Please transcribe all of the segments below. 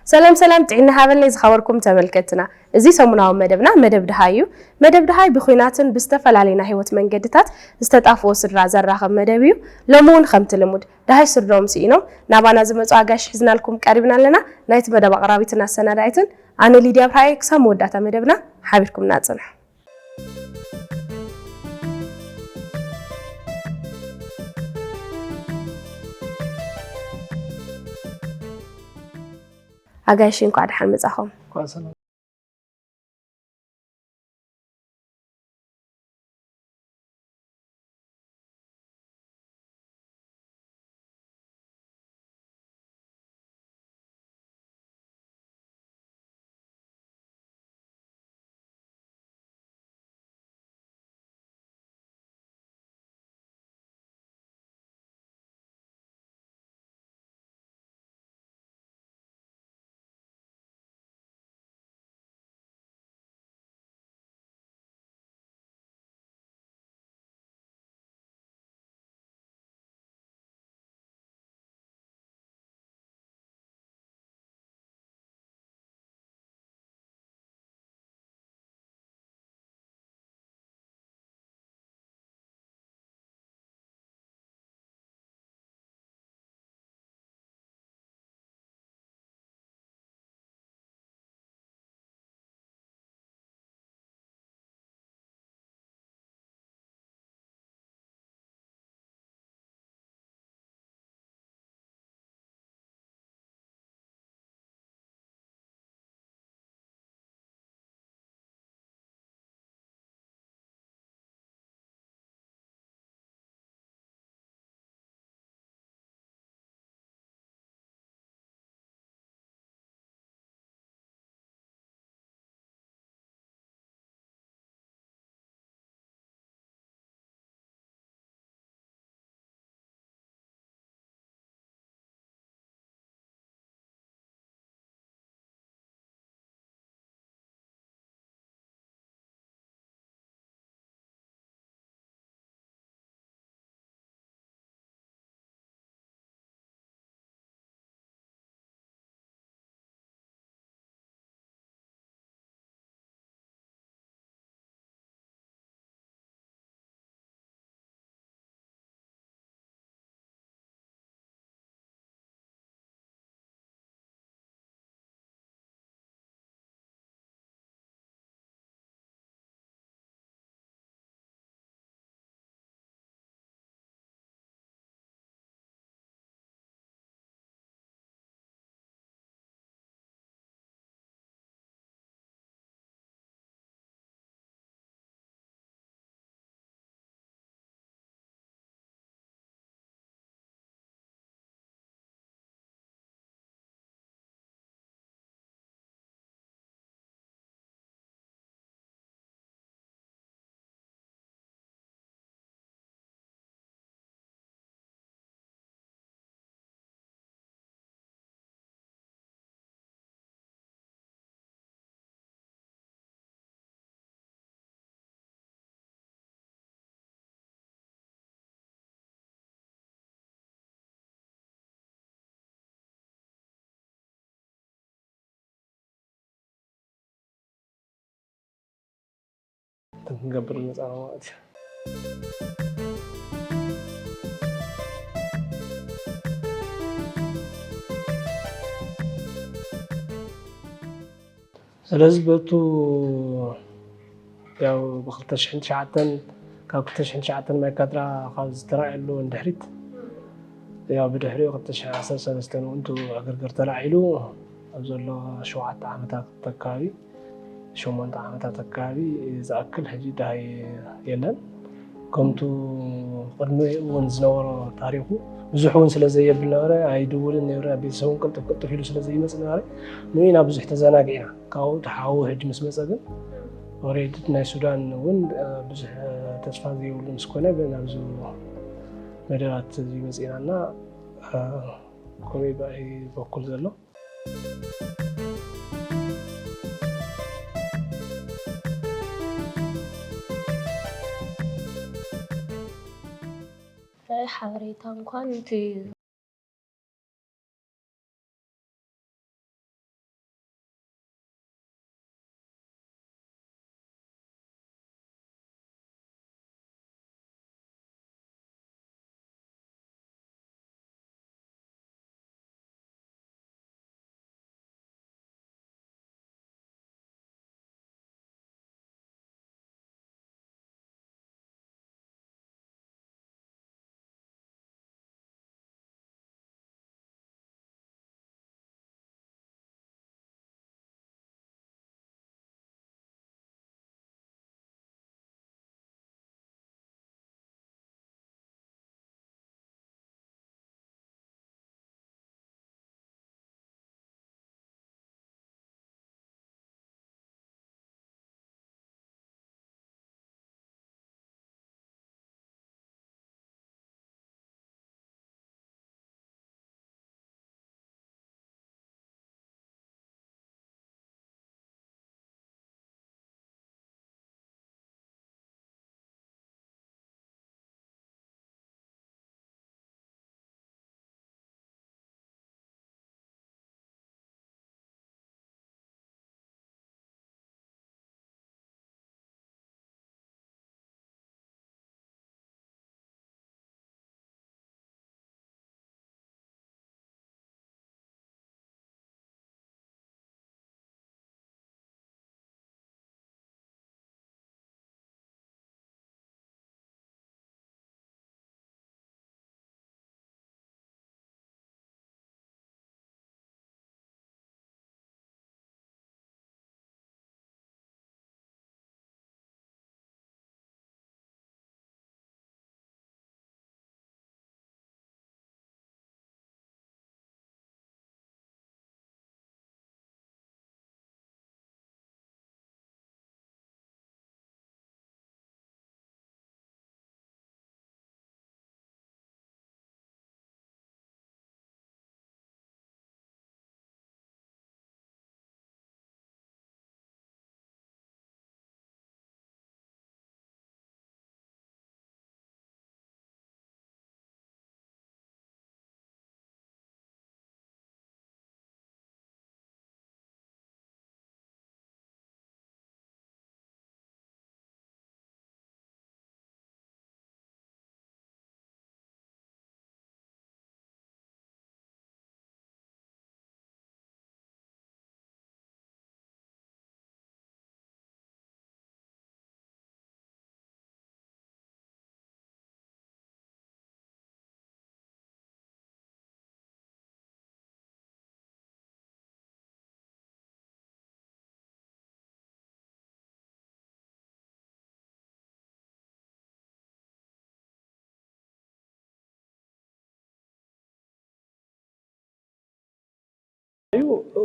ሰላም ሰላም፣ ጥዕና ሃበለይ ዝኸበርኩም ተመልከትና። እዚ ሰሙናዊ መደብና መደብ ድሃይ እዩ። መደብ ድሃይ ብኹናትን ብዝተፈላለዩ ናይ ህይወት መንገድታት ዝተጣፍኡ ስድራ ዘራኽብ መደብ እዩ። ሎሚ እውን ከምቲ ልሙድ ድሃይ ስድሮም ስኢኖም ናባና ዝመጹ ኣጋይሽ ሒዝናልኩም ቀሪብና ኣለና። ናይቲ መደብ ኣቕራቢትን ኣሰናዳኢትን ኣነ ሊድያ ብርሃየ። ክሳብ መወዳእታ መደብና ሓቢርኩምና ጽንሑ። ኣጋይሽ እንኳዕ ደሓን መጻኹም። ክንገብር መጻና ማለት እዩ። ስለዚ በቱ ያው ብ2009 ካብ 2009 ማይ ካድራ ካብ ዝተራእየሉ ንድሕሪት ያው ብድሕሪኡ 2013 እውን ዕግርግር ተላዒሉ ኣብ ዘሎ ሸውዓተ ዓመታት ኣካባቢ ሸሞንተ ዓመታት ኣካባቢ ዝኣክል ሕጂ ድሃይ የለን። ከምቱ ቅድሚ እውን ዝነበሮ ታሪኹ ብዙሕ እውን ስለ ዘየብል ነበረ ኣይድውልን ነይሩ። ቤተሰብ እውን ቅልጥፍ ቅልጥፍ ኢሉ ስለ ዘይመፅእ ነበረ ንኢና ብዙሕ ተዘናጊዕና። ካብኡ ተሓው ሕጂ ምስ መፀ ግን ኦሬዲ ናይ ሱዳን እውን ብዙሕ ተስፋ ዘይብሉ ምስ ኮነ ናብዚ መደባት እዚ መፂእና እና ከመይ ብኣይ በኩል ዘሎ ሓበሬታ እንኳን እቲ እዩ።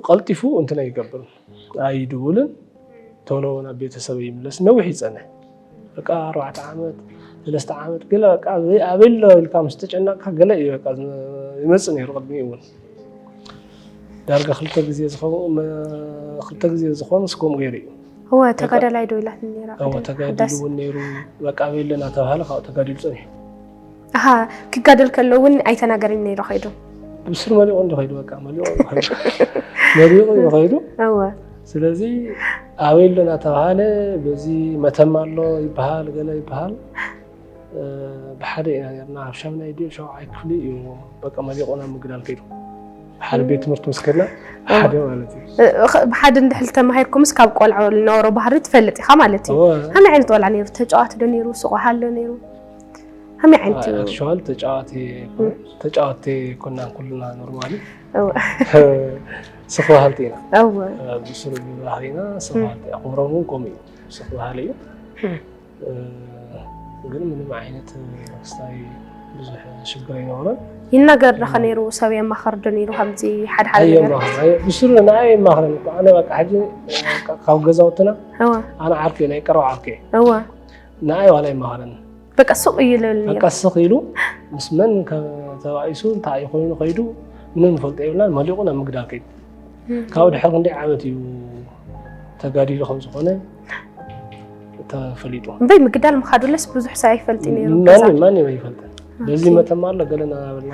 ቀልጢፉ እንትን ኣይገብርን፣ ኣይድውልን፣ ቶሎ ናብ ቤተሰብ ይምለስ። ነዊሕ ይጸንሕ። በቃ ኣርባዕተ ዓመት፣ ሰለስተ ዓመት፣ ገለ በቃ ኣበይ፣ ኣበይ ኣሎ ኢልካ ምስ ተጨነቕካ ገለ እዩ በቃ ዝመ-፣ ይመጽእ ነይሩ። ቅድሚኡ እውን ዳርጋ ክልተ ግዜ ዝኸውን፣ መ-፣ ክልተ ግዜ ዝኾንስ ከምኡ ገይሩ እዩ። እወ፣ በቃ ተጋዳላይ ዶ ኢላትኒ ነይራ እወ፣ ቅድም ተጋዲሉ ሓዳስ። እውን ነይሩ። በቃ ኣበይ ኣሎ እናተባህለ ካብኡ ተጋዲሉ ጸኒሑ። ኣሃ፣ ክጋደል ከሎ እውን ኣይተናገርን ነይሩ ከይዱ። ብስሩ መሊቑ እንዶ ከይዱ፣ በቃ መሊቑ እንዶ ከይዱ። መሊቑ እዩ ከይዱ። እወ። ስለዚ ኣበይ ኣሎ እናተባህለ፣ በዚ መተማ ኣሎ ይበሃል፣ ገለ ይበሃል። እ፣ ብሓደ ኢና ነርና፣ ኣብ ሻምናይ ድዩ ሻውዓይ ክፍሊ እዩ በቃ መሊቑ ናብ ምግዳል ከይዱ። ሓደ እም። ቤት ትምህርቲ ምስ ከድና፣ እወ። ሓደ ማለት እዩ። እ፣ ኸ-፣ ብሓደ እንድሕር ተማሂርኩምስ ካብ ቆልዑ ዝነበሮ ባህሪ ትፈልጥ ኢኻ ማለት እዩ። እወ። ከመይ ዓይነት ቆልዓ ነይሩ? ተጫዋቲ ዶ ነይሩ? ስቕ በሃሊ ዶ ነይሩ? ከመይ ዓይነት እዩ? ኣክቹዋል ተጫዋቲ ኣይኮነን። እም። ተጫወቲ ኣይኮናን ኩልና ኖርማሊ። እወ። ስኽ በሃልቲ ኢና። እወ። ብስሩ ብባህሪና ስኽ እም። በሃልቲ ኢና። ክብሮም እውን ከምኡ እዩ። ስኽ በሃሊ እዩ። እም። እ፣ ግን ምንም ዓይነት ክስታይ ብዙሕ ሽግር ኣይነበረን። ይናገር ዶ ኸ ነይሩ? ሰብ የማኽር ዶ ነይሩ? ከምዚ ሓደ ሓደ ነገር? ኣየማኽር፣ ኣየ-፣ ብስሩ ንዓይ የማኽረን እኮ። ኣነ በቃ ሕጂ፣ በቃ ካብ ገዛውትና እወ። ኣነ ዓርኩ እየ፣ ናይ ቀረባ ዓርኩ እየ። እወ። ንዓይ ዋላ የማኽረን። በቃ ስቕ እዩ ልብል ነይሩ። በቃ ስኽ ኢሉ ምስ መን ከ-፣ ተባኢሱ እንታይ ኮይኑ ከይዱ ምንም ንፈልጦ የብልናን፣ መሊቑ ናብ ምግዳል ከይዱ። እም። ካብኡ ድሕሪ ክንደይ ዓመት እዩ ተጋዲሉ ከም ዝኾነ ተፈሊጡ። እምበይ ምግዳል ምኻዱለስ ብዙሕ ሰብ ኣይፈልጥ ነይሩ። ማንም፣ ገዛ። ማንም ኣይፈልጥን። በዚ መተማ ኣሎ ገለ እናበልና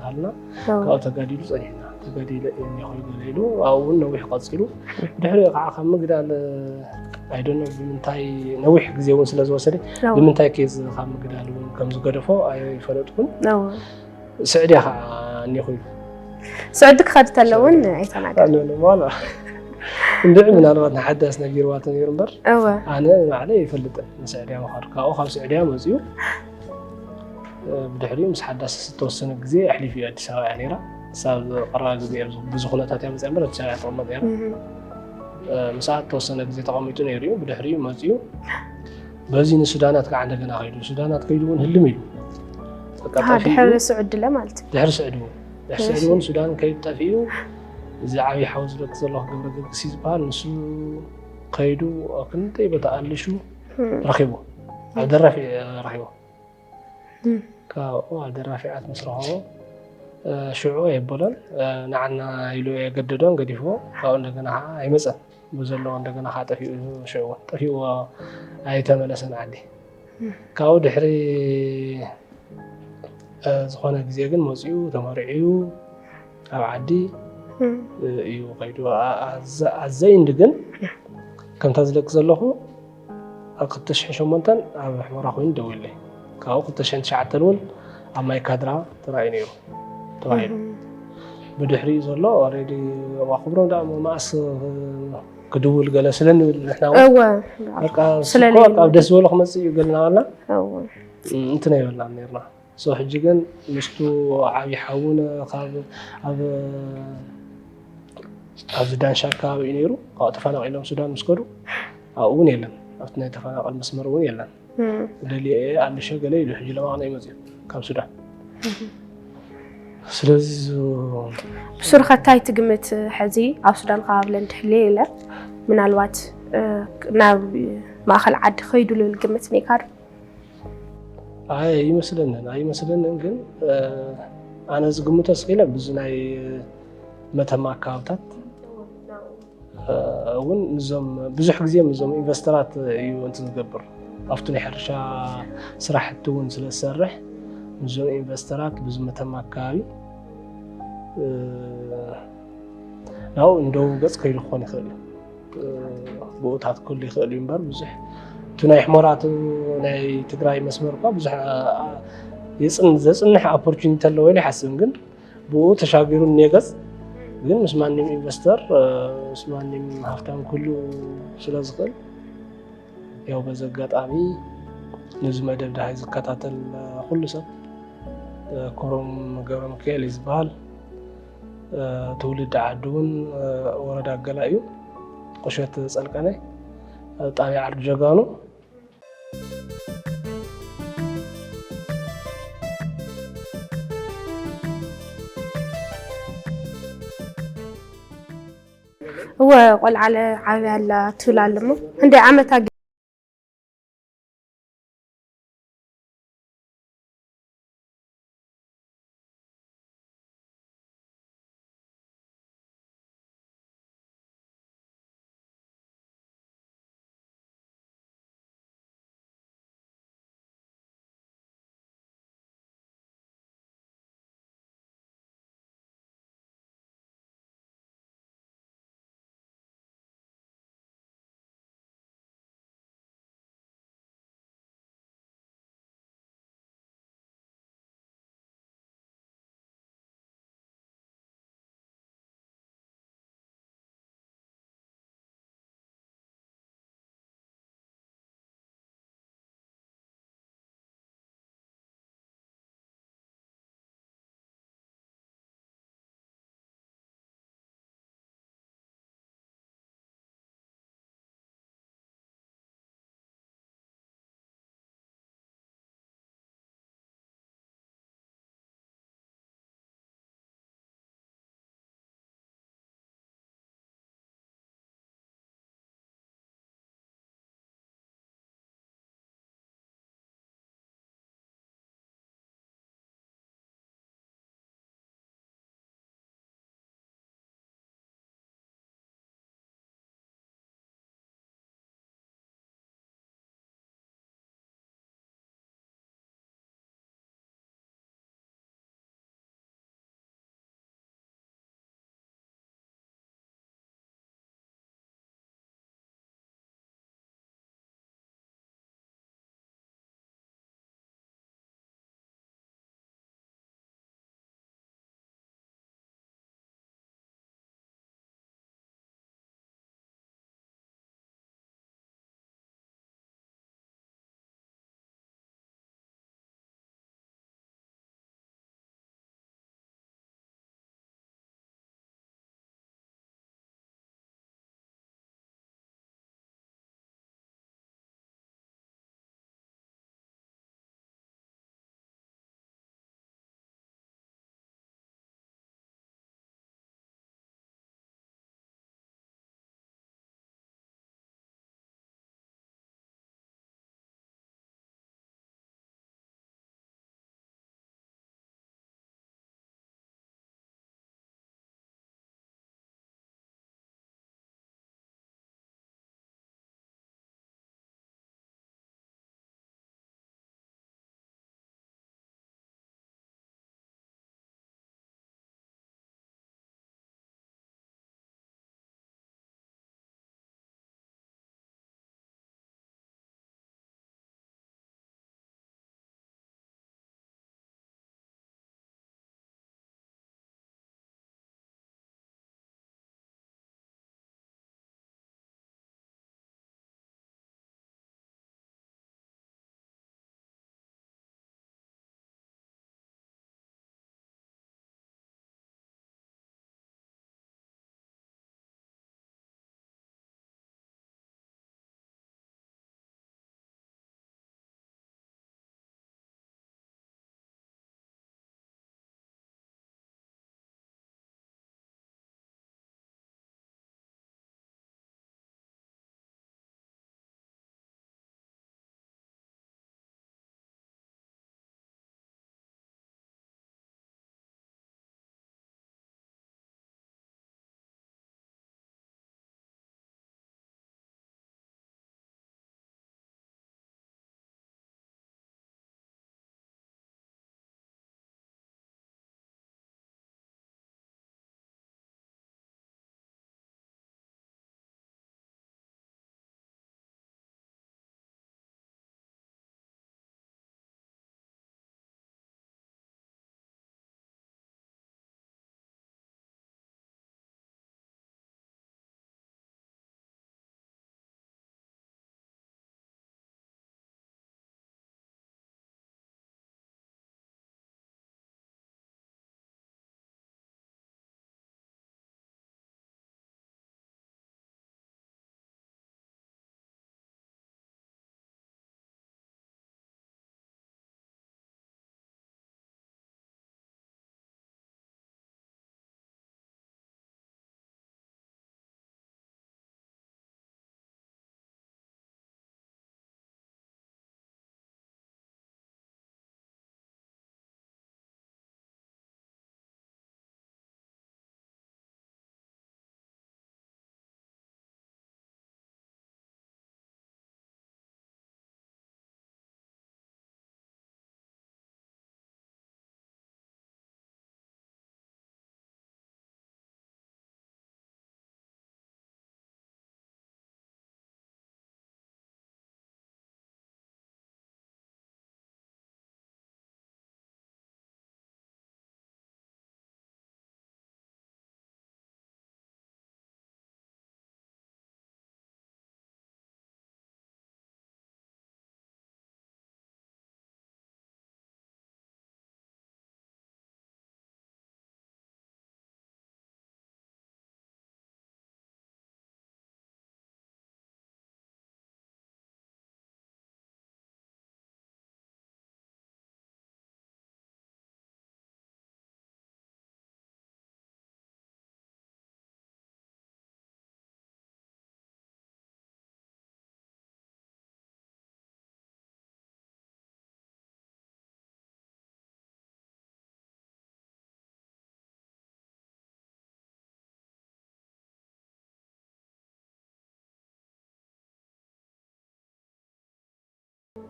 ሃልና። ካብኡ ተጋዲሉ ጸኒሕና። ተጋዲለ እየ እኒኹ ገለ ኢሉ ኣብኡ እውን ነዊሕ ቀጺሉ። ድሕሪኡ ከዓ ካብ ምግዳል ኣይደኖ ብምንታይ ነዊሕ ግዜ እውን ስለ ዝወሰደ ብምንታይ ኬዝ ካብ ምግዳል እውን ከም ዝገደፎ ኣይፈለጥኩን። ስዕድያ ከዓ እኒኹ ኢሉ። ስዑዲ ክኸድ ተለውን ኣይተናገር ዋላ እንድዒ ምናልባት ንሓዳስ ነጊርዋ ተነይሩ እምበር ኣነ ባዕለ ይፈልጥን ንስዕድያ ምዃዱ ካብኡ ካብ ስዕድያ መፅኡ ብድሕሪኡ ምስ ሓዳስ ዝተወሰነ ግዜ ኣሕሊፉ እዩ ኣዲስ ኣበባ እያ ነይራ ክሳብ ቀረባ ግዜ ብዙ ኩነታት እያ መፅያ እምበር ኣዲስ ኣበባ እያ ተቐመጥ ነይራ ምስኣ ዝተወሰነ ግዜ ተቐሚጡ ነይሩ እዩ ብድሕሪኡ መፅኡ በዚ ንሱዳናት ከዓ እንደገና ከይዱ ሱዳናት ከይዱ እውን ህልም ኢሉ ድሕሪ ስዑዲ ለ ማለት እዩ ድሕሪ ስዕዲ እውን ድሕሪ ስዕዲ እውን ሱዳን ከይዱ ጠፊኡ እዚ ዓብዪ ሓው ዝደቂ ዘለኹ ገብረ ገርግሲ ዝበሃል ንሱ ከይዱ ኣብ ክንደይ ቦታ ኣልሹ ረኺቡ ኣብ ደራፊ ረኺቡ ካብኡ ኣብ ደራፊዓት ምስ ረኸቦ ሽዑ የበሎን ንዓና ኢሉ የገደዶን ገዲፍዎ ካብኡ እንደገና ከዓ ኣይመፀን ብዘለዎ እንደገና ከዓ ጠፊኡ ሽዑ እውን ጠፊእዎ ኣይተመለሰን ዓዲ ካብኡ ድሕሪ ዝኾነ ግዜ ግን መፂኡ ተመሪዕዩ ኣብ ዓዲ እዩ ከይዱ ኣዘይንድ ግን ከምታ ዝለቅ ዘለኹ ኣብ ክልተ ሽሕን ሸሞንተን ኣብ ሕመራ ኮይኑ ደዊለይ ካብኡ ክልተ ሽሕን ትሽዓተን እውን ኣብ ማይ ካድራ ተራእዩ ነይሩ ተባሂሉ ብድሕሪኡ ዘሎ ኦሬዲ ዋክብሮም ዳ መኣስ ክድውል ገለ ስለ ንብል ንሕና እውን እወ በቃ ስለሌለ። ስኮ ካብ ደስ ዝበሎ ክመፅእ እዩ ገልና በልና እወ እንትን ኣይበልናን ነርና ሶ ሕጂ ግን ምስቱ ዓብዪ ሓውን ካብ ኣብ ኣብዚ ዳንሻ ኣከባቢ እዩ ነይሩ ካብኡ ተፈናቒሎም ሱዳን ምስ ከዱ ኣብኡ እውን የለን ኣብቲ ናይ ተፈናቐል መስመር እውን የለን እም፣ ደልየ እየ ኣልሸ ገለ ኢሉ ሕጂ ለማቕነ ይመፅኡ ካብ ሱዳን ስለዚ ዙ- ብሱርኸ እንታይ ትግምት? ሕዚ ኣብ ሱዳን ከባቢ ለንድሕልየ ኢለ ምናልባት እ፣ ናብ ማእኸል ዓዲ ከይዱ ልብል ግምት ኔካ ዶ? ኣይ ኣይመስለንን ኣይመስለንን ግን እ፣ ኣነ ዝግምቶ ስኪለ ብዙ ናይ መተማ ኣካባብታት እውን ምስዞም ብዙሕ ግዜ ምስዞም ኢንቨስተራት እዩ እንትን ዝገብር ኣብቲ ናይ ሕርሻ ስራሕቲ እውን ስለ ዝሰርሕ ምስዞም ኢንቨስተራት ብዙ መተማ ኣካባቢ ናብኡ እንደው ገፅ ከይዱ ክኾን ይኽእል እዩ ብኡታት ክህሉ ይኽእል እዩ እምበር ብዙሕ እቲ ናይ ሕሞራቱ ናይ ትግራይ መስመር እኳ ብዙሕ ዘፅንሕ ኦፖርቹኒቲ ኣለዎ ኢለ ይሓስብን ግን ብኡ ተሻጊሩ እኒኦ ገፅ ግን ምስ ማንም ኢንቨስተር ምስ ማንም ሃፍታም ክህሉ ስለ ዝኽእል ያው በዚ ኣጋጣሚ ነዚ መደብ ድሃይ ዝከታተል ኩሉ ሰብ ክብሮም ገብረ ሚካኤል እዩ ዝበሃል ትውልዲ ዓዲ እውን ወረዳ ገላ እዩ ቁሸት ፀልቀነ ጣብያ ዓዲ ጀጋኑ እወ ቆልዓ ዓብያ ኣላ ትብል ኣለሞ እንደ ዓመታ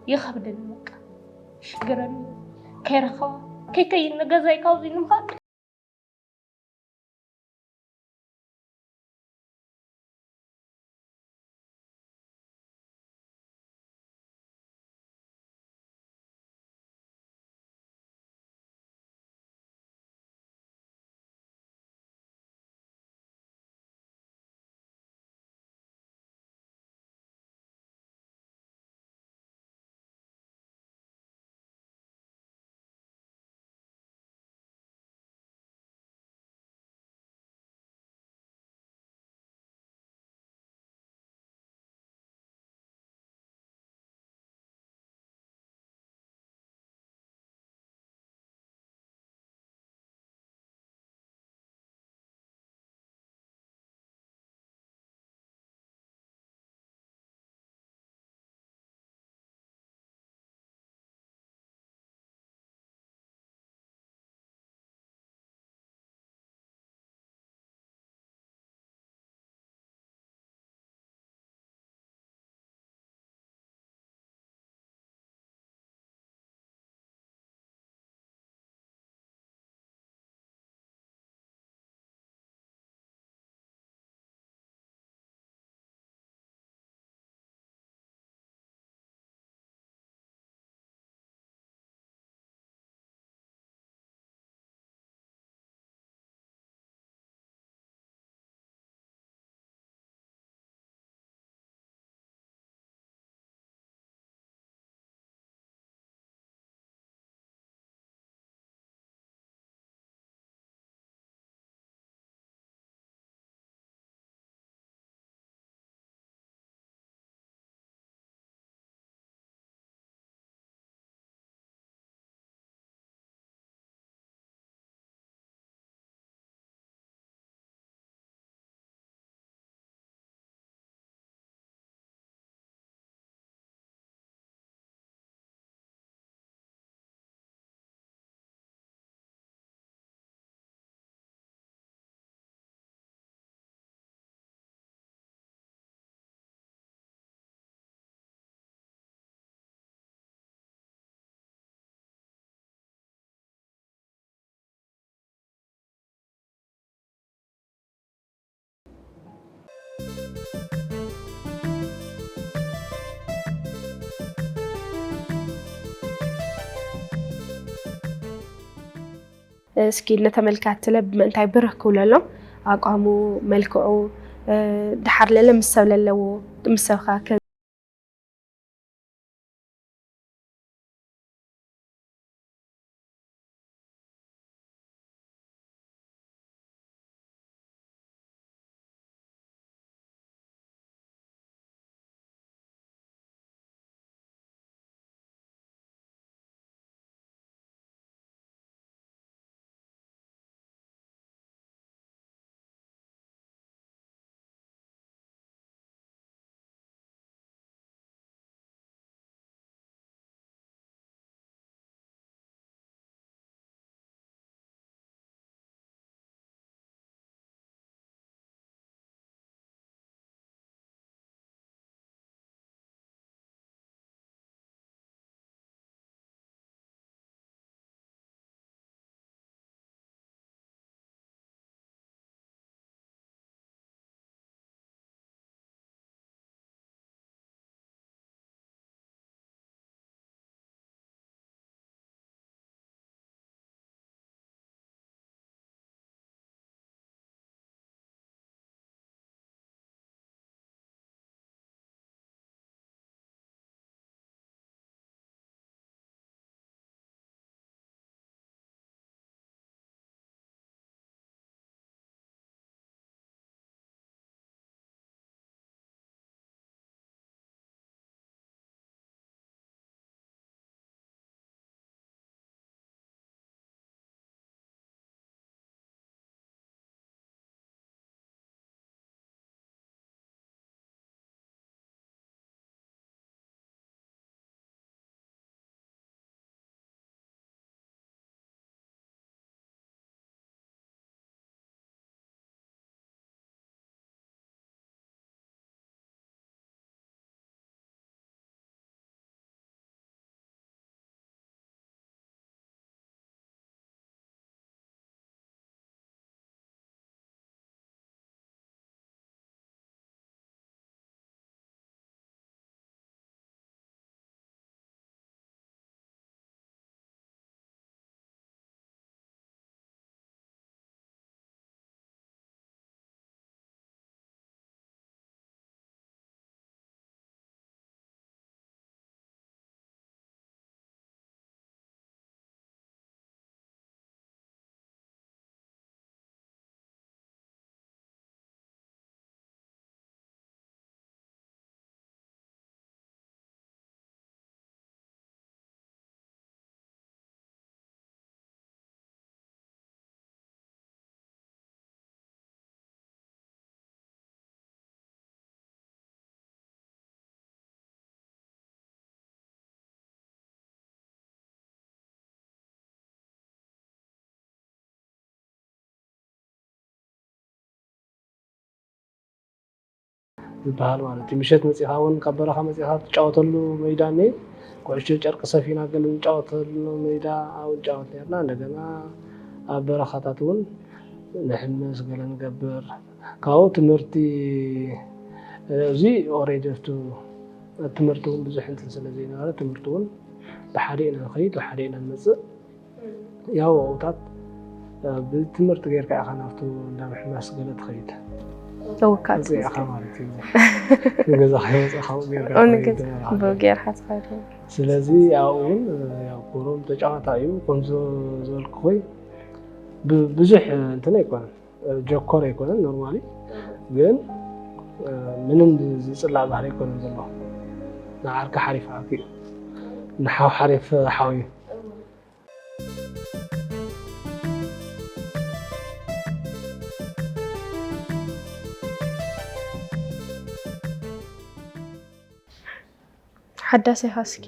ይኸብደኒ በቃ። ሽግረኒ። ከይረኸባ፣ ከይከይድ ንገዛይ ካብዚ ንምኻድ። እስኪ ንተመልካትለ ብምንታይ ብርህ ክብለሎም ኣቋሙ፣ መልክዑ፣ እ፣ ድሓር ለለ ምስ ሰብ ለለዎ፣ ምስ ሰብ ከ ዝበሃል ማለት እዩ። ምሸት መፂኻ እውን ካብ በረኻ መፂኻ ትጫወተሉ ሜዳ እኒሄ። ኩዕሾ ጨርቂ ሰፊና ገለ ንጫወተሉ ሜዳ ኣብኡ ንጫወት ነርና። እንደገና ኣብ በረኻታት እውን ንሕምስ ገለ ንገብር። ካብኡ ትምህርቲ እዚ ኦሬዲ ኣብቲ ትምህርቲ እውን ብዙሕ እንትን ስለ ዘይነበረ ትምህርቲ እውን ብሓደ ኢና ንኸይድ ብሓደ ኢና ንመፅእ። ያው ኣብኡታት ብትምህርቲ ጌርካ ኢኻ ናብቲ እንዳ ምሕማስ ገለ ትኸይድ። ተወካል መፅእ ኢኻ ማለት እዩ። ንገዛ ከይወፅእ ካብኡ ጌርካ ትኸይድ ማለት እዩ። ብጌርካ ትኸይድ። ስለዚ ኣብኡ እውን ያው ኮሮም ተጫዋታ እዩ። ከምዚ ዝበልኩ ኮይ ብዙሕ እንትን ኣይኮነን። ጀኮር ኣይኮነን ኖርማሊ ግን ምንም ዝፅላእ ባህሪ ኣይኮነን ዘሎ። ንዓርኪ ሓሪፍ ዓርኪ እዩ። ንሓው ሓሪፍ ሓው እዩ። ሓዳስ ኢኻ እስኪ።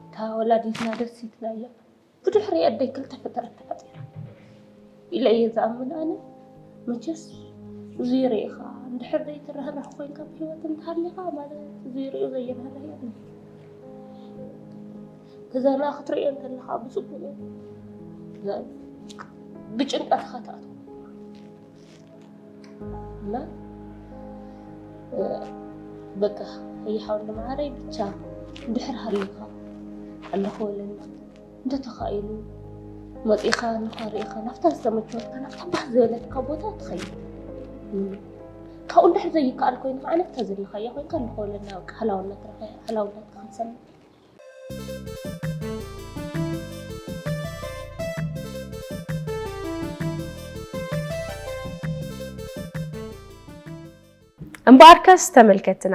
እታ ወላዲትና ደሲትና እያ። ብድሕሪ ኣደይ ክልተ ፈጠረት ተፈጢራ ኢለ እየ ዝኣምን ኣነ። መቸስ እዚ ሪኢኻ እንድሕር ዘይትርህርህ ኮይንካ ብህይወት እንተሃሊኻ ማለት እዚ ሪኡ ዘይርህርህ የለን። ተዘና ክትርእዮ እንተለኻ ብፅቡቅ ብጭንቀትኻ ትኣትዎ። እና በቃ ይሓው ንማዓረይ ብቻ እንድሕር ሃሊኻ ኣለኹ በለና እንተተኻኢሉ መፂኻ ንኸሪእኻ ናብታ ዝተመቸወካ ናብታ ባህ ዝበለትካ ቦታ ትኸይድ። ካብኡ እንድሕር ዘይከኣል ኮይኑ ከዓ ናብታ ዘለኻያ ኮይንካ ንኸለና በቃ ህላውነት ረኸ ህላውነት ክንሰምዕ። እምበኣርከስ ተመልከትና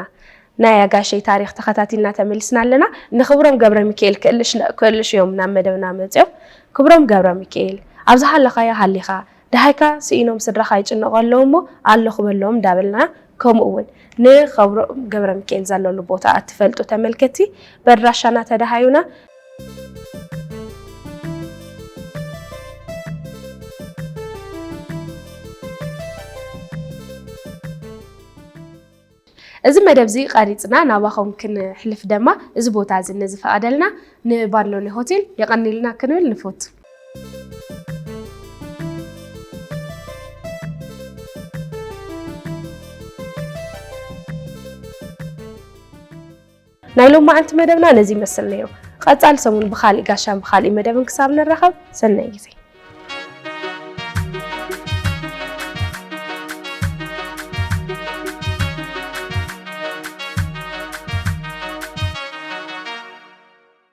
ናይ ኣጋሸይ ታሪኽ ተኸታቲልና ተመልስና ኣለና። ንክብሮም ገብረ ሚካኤል ክእልሽ ክእልሽ እዮም ናብ መደብና መፅኦም። ክብሮም ገብረ ሚካኤል፣ ኣብ ዝሃለኻዮ ሃሊኻ፣ ደሃይካ ስኢኖም ስድራኻ ይጭነቑ ኣለዉ እሞ ኣለኹ በሎም እንዳበልና፣ ከምኡ እውን ንክብሮም ገብረ ሚካኤል ዘለሉ ቦታ እትፈልጡ ተመልከቲ በድራሻና ተደሃዩና። እዚ መደብ እዚ ቀሪጽና ናባኹም ክንሕልፍ ደማ እዚ ቦታ እዚ ንዝፈቐደልና ንባድሎኒ ሆቴል የቐንይልና ክንብል ንፉት። ናይ ሎማዓንቲ መደብና ነዚ ይመስል ነይሩ። ቀጻሊ ሰሙን ብኻሊእ ጋሻን ብኻሊእ መደብን ክሳብ ንራኸብ ሰናይ ግዜ።